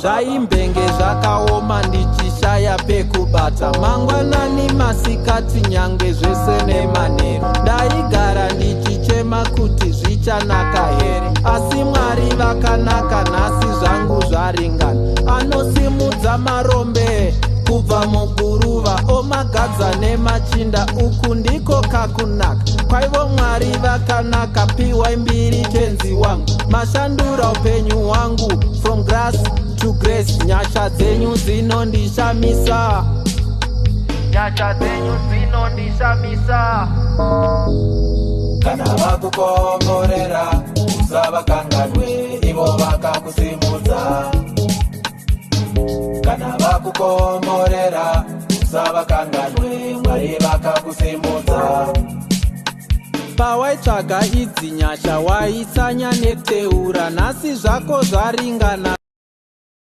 Zvaimbenge zvakaoma, ndichishaya pekubata, mangwanani, masikati, nyange zvese nemanheru. Ndaigara ndichichema kuti zvichanaka here, asi Mwari vakanaka. Nhasi zvangu zvaringana. Anosimudza marombe kubva muguruva, omagadza nemachinda. Uku ndiko kakunaka kwaivo. Mwari vakanaka, piwai mbiri, Tenzi wangu. Mashandura upenyu hwangu from grass to grace. Nyasha dzenyu dzinondishamisa, nyasha dzenyu dzinondishamisa. Kana vakukomborera, usavakanganwe ivo vakakusimudza. Kana vakukomborera, usavakanganwe Mwari vakakusimudza. Pawaitsvaga idzi nyasha, waitsanya neteura. Nhasi zvako zvaringana.